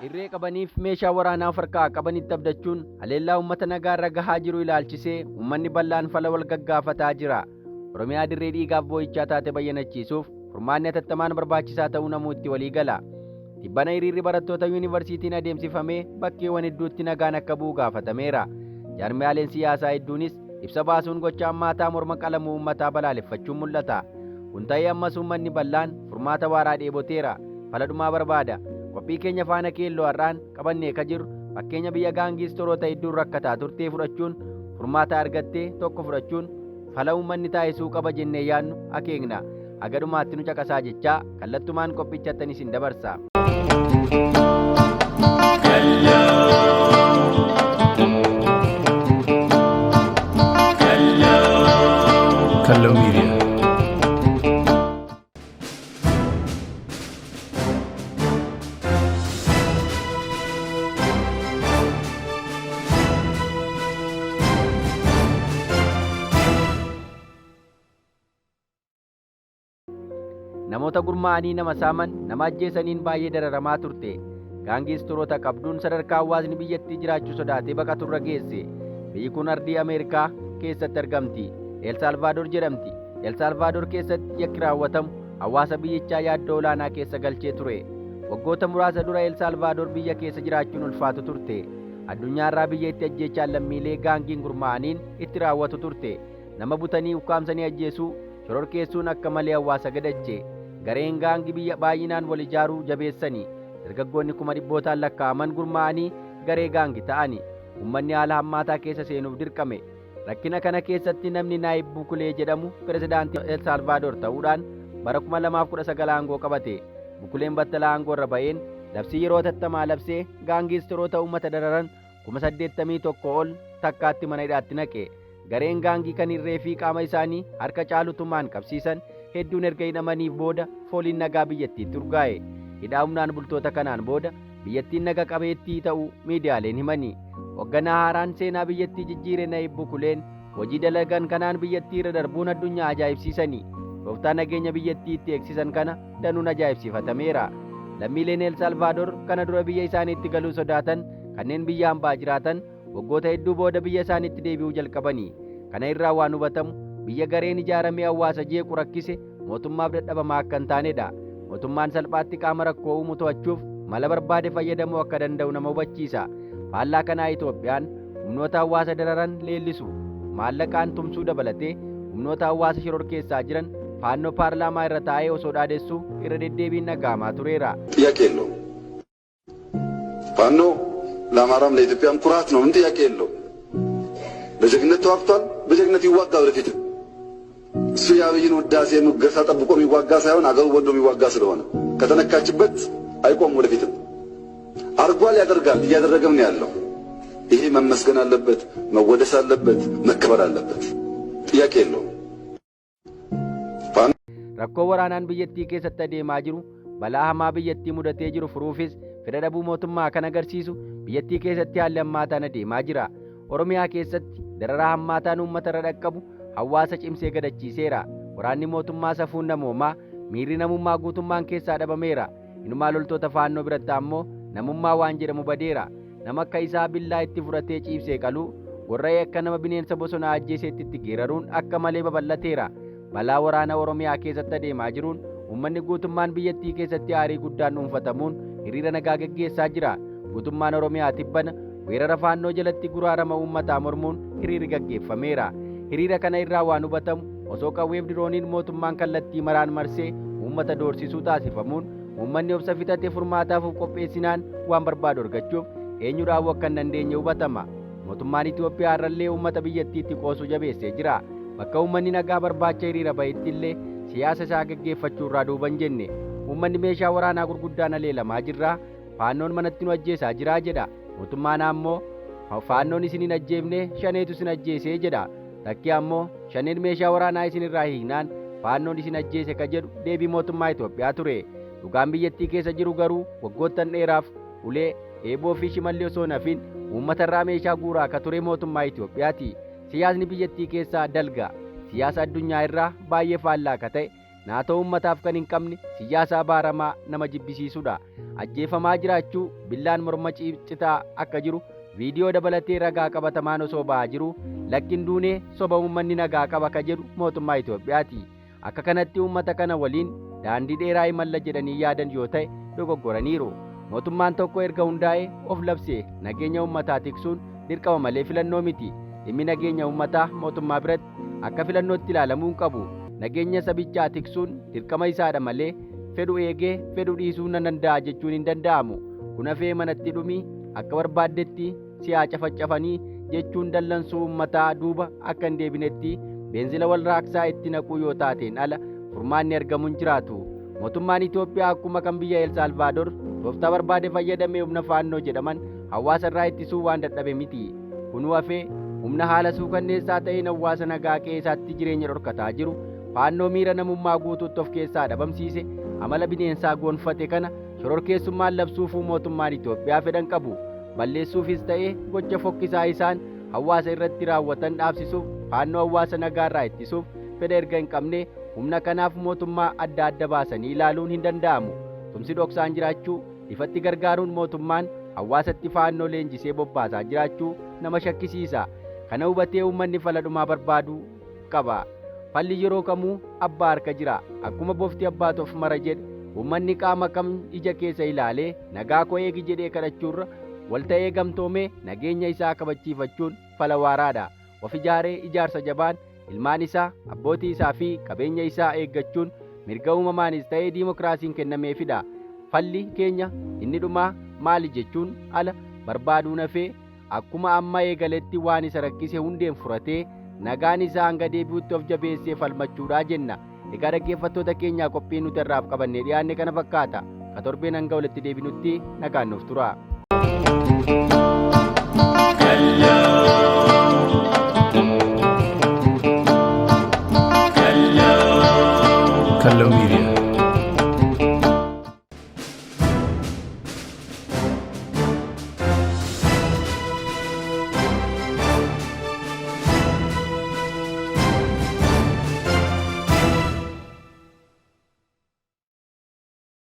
Irree qabaniif meeshaa waraanaa of harkaa qabanitti abdachuun haleellaa uummata nagaa irra gahaa jiru ilaalchisee uummanni bal'aan fala wal gaggaafataa jira. Oromiyaa dirree dhiigaaf boo'ichaa taate bayyanachiisuuf furmaanni hatattamaan barbaachisaa ta'uu namuu itti walii gala. Tibbana hiriirri barattoota yuunivarsiitiin adeemsifamee bakkeewwan hedduutti nagaan akka bu'u gaafatameera. Jaarmiyaaleen siyaasaa hedduunis ibsa baasuun gocha hammaataa morma qalamuu uummataa balaaleffachuun mul'ata. Kun ta'ee ammas uummanni bal'aan furmaata waaraa dheeboteera. Fala dhumaa barbaada. Qophii keenya faana keelloo har'aan qabannee ka jirru fakkeenya biyya gaangiistoroota hedduun rakkataa turtee fudhachuun furmaata argattee tokko fudhachuun fala uummanni taasisuu qaba jennee yaadnu akeekna. Haga dhumaatti nu caqasaa jechaa kallattumaan qophichattan isin dabarsa. Kallo Media. Namoota gurmaa'anii nama saaman, nama ajjeesaniin baay'ee dararamaa turte. Gaangiisteroota qabduun sadarkaa hawaasni biyyattii jiraachuu sodaatee baqaturra geesse. Biyyi kun ardii Ameerikaa keessatti argamti. El Salvaadoor jedhamti. El Salvaadoor keessatti yakki raawwatamu hawaasa biyyichaa yaaddoo olaanaa keessa galchee ture. Waggoota muraasa dura El Salvaadoor biyya keessa jiraachuun ulfaatu turte. Addunyaarraa biyya itti ajjeechaan lammiilee gaangiin gurmaa'aniin itti raawwatu turte. Nama butanii ukkaamsanii ajjeesuu, shororkeessuun akka malee hawaasa gadache. Gareen gaangi biyya baay'inaan wal ijaaruu jabeessani. Dargaggoonni kuma dhibbootaan lakkaa'aman gurmaa'anii garee gaangi ta'ani. Uummanni haala hammaataa keessa seenuuf dirqame. Rakkina kana keessatti namni Naayib Bukulee jedhamu pirezidaantii El Salvaadoor ta'uudhaan bara 2019 aangoo qabate. Bukuleen battalaa aangoo irra ba'een labsii yeroo hatattamaa labsee gaangiisteroota uummata dararan 81,000 ol takkaatti mana hidhaatti naqe. Gareen gaangii kan irree fi qaama isaanii harka caalu tumaan qabsiisan hedduun erga hidhamaniif booda fooliin nagaa biyyattiitti urgaa'e. Hidhaa humnaan bultoota kanaan booda biyyattiin naga qabeettii ta'uu miidiyaaleen himani. Hoogganaa haaraan seenaa biyyattii jijjiire Naayib Bukuleen hojii dalagan kanaan biyyattii irra darbuun addunyaa ajaa'ibsiisani. Tooftaa nageenya biyyattii itti eegsisan kana danuun ajaa'ibsiifatameera. Lammiileen El Salvaadoor kana dura biyya isaaniitti galuu sodaatan kanneen biyya hambaa jiraatan waggoota hedduu booda biyya isaaniitti deebi'uu jalqabani. Kana irraa waan hubatamu biyya gareen ijaaramee hawaasa jeequ rakkise mootummaaf dadhabamaa akka hin taanedha. Mootummaan salphaatti qaama rakkoo uumu to'achuuf mala barbaade fayyadamuu akka danda'u nama hubachiisa. Faallaa kanaa Itoophiyaan humnoota hawaasa dararan leellisu maallaqaan tumsuu dabalatee humnoota hawaasa shororkeessaa jiran faannoo paarlaamaa irra taa'ee osoo dhaadessuu irra deddeebiin dhaga'amaa tureera. ጥያቄ የለውም። ፋኖ ለአማራም ለኢትዮጵያም ኩራት ነው። ምን ጥያቄ የለውም። በጀግነት ተዋግቷል። በጀግነት ይዋጋ ወደፊትም። እሱ የአብይን ውዳሴ ሙገሳ ጠብቆ የሚዋጋ ሳይሆን አገሩ ወዶ የሚዋጋ ስለሆነ ከተነካችበት አይቆም። ወደፊትም አርጓል፣ ያደርጋል፣ እያደረገም ነው ያለው። ይሄ መመስገን አለበት፣ መወደስ አለበት፣ መከበር አለበት። ጥያቄ የለውም። ፋኖ Rakkoo waraanaan biyyattii keessatti adeemaa jiru balaa hamaa biyyattii mudatee jiru furuufis fedha dhabuu mootummaa kan agarsiisu biyyattii keessatti haalli hammaataan adeemaa jira. Oromiyaa keessatti dararaa hammaataan uummata irra dhaqqabu hawaasa cimsee gadachiiseera. Waraanni mootummaa safuun namoomaa miirri namummaa guutummaan keessaa dhabameera. Inumaa loltoota faannoo biratti ammoo namummaa waan jedhamu badeera. Nama akka isaa billaa itti fudhatee ciibsee qaluu gorra'ee akka nama bineensa bosonaa ajjeeseetti itti geeraruun akka malee babal'ateera. Balaa waraana Oromiyaa keessatti adeemaa jiruun uummanni guutummaan biyyattii keessatti aarii guddaan dhuunfatamuun hiriira nagaa geggeessaa jira. Guutummaan Oromiyaa tibbana weerara faannoo jalatti guraarama uummataa mormuun hiriirri gaggeeffameera. Hiriira kana irraa waan hubatamu osoo qawweef dirooniin mootummaan kallattii maraan marsee uummata doorsisuu taasifamuun uummanni obsa fixatee furmaataaf of qopheessinaan waan barbaadu argachuuf eenyu dhaabuu akka hin dandeenye hubatama. Mootummaan Itoophiyaa har'allee uummata biyyattiitti qoosuu jabeessee jira. Bakka uummanni nagaa barbaacha hiriira bahetti illee siyaasa isaa gaggeeffachuu irraa duuba hin jenne. Uummanni meeshaa waraanaa gurguddaan aleelamaa jirra. Faannoon manatti nu ajjeesaa jiraa jedha. Mootummaan ammoo faannoon isin hin ajjeefne shaneetu isin ajjeesee jedha. Takki ammoo shaneen meeshaa waraanaa isin irraa hiiknaan faannoon isin ajjeese ka jedhu deebii mootummaa Itoophiyaa ture. Dhugaan biyyattii keessa jiru garuu waggoottan dheeraaf ulee, eeboo fi shimalli osoo hin hafin uummata irraa meeshaa guuraa ka ture mootummaa Itoophiyaati. Siyaasni biyyattii keessaa dalga. Siyaasa addunyaa irraa baay'ee faallaa ka ta'e Naatoo uummataaf kan hin qabne siyaasa abaaramaa nama jibbisiisudha. Ajjeefamaa jiraachuu billaan morma citaa akka jiru viidiyoo dabalatee ragaa qabatamaan osoo ba'aa jiru lakkin duunee soba uummanni nagaa qaba ka jedhu mootummaa Itoophiyaati. Akka kanatti uummata kana waliin daandii dheeraa imalla jedhanii yaadan yoo ta'e dogoggoraniiru. Mootummaan tokko erga hundaa'ee of labsee nageenya uummataa tiksuun dirqama malee filannoo miti. Dhimmi nageenya uummataa mootummaa biratti akka filannootti ilaalamuu hin qabu. Nageenya sabichaa tiksuun dirqama isaadha malee fedhu eegee fedhu dhiisuu nan danda'a jechuun hin danda'amu. Kun hafee manatti dhumii akka barbaaddetti si haa cafacafanii jechuun dallansuu uummataa duuba akka hin deebinetti beenzila wal raaksaa itti naquu yoo taateen ala furmaanni argamu hin jiraatu. Mootummaan Itoophiyaa akkuma kan biyya El Salvaadoor tooftaa barbaade fayyadamee humna faannoo jedhaman hawaasa irraa ittisuu waan dadhabe miti. Kunuu hafee humna haala suukanneessaa ta'een hawaasa nagaa qe'ee isaatti jireenya dhorkataa jiru faannoo miira namummaa guutuutti of keessaa dhabamsiise amala bineensaa goonfate kana shororkeessummaan labsuufuu mootummaan Itoophiyaa fedhan qabu. Balleessuufis ta'ee gocha fokkisaa isaan hawaasa irratti raawwatan dhaabsisuuf faannoo hawaasa nagaa irraa ittisuuf fedha erga hin qabne humna kanaaf mootummaa adda adda baasanii ilaaluun hin danda'amu. Tumsi dhoksaan jiraachuu ifatti gargaaruun mootummaan hawaasatti faannoo leenjisee bobbaasaa jiraachuu nama shakkisiisa. Kana hubatee uummanni fala dhumaa barbaaduu qaba. Falli yeroo kamuu abbaa harka jira. Akkuma bofti abbaatu of mara jedhe uummanni qaama kam ija keessa ilaalee nagaa koo eegi jedhee kadhachuurra walta'ee gamtoomee nageenya isaa kabachiifachuun fala waaraadha. Of ijaaree ijaarsa jabaan ilmaan isaa, abbootii isaa fi qabeenya isaa eeggachuun mirga uumamaanis ta'ee diimokiraasiin kennameefidha. Falli keenya inni dhumaa maali jechuun ala barbaaduu nafee akkuma amma eegaletti waan isa rakkise hundeen furatee nagaan isaa hanga deebi'utti of jabeessee falmachuudhaa jenna. Egaa dhaggeeffattoota keenyaa qophii nuti irraaf qabannee dhiyaanne kana fakkaata. Ka torbeen hanga walitti deebinutti nagaan nuuf tura.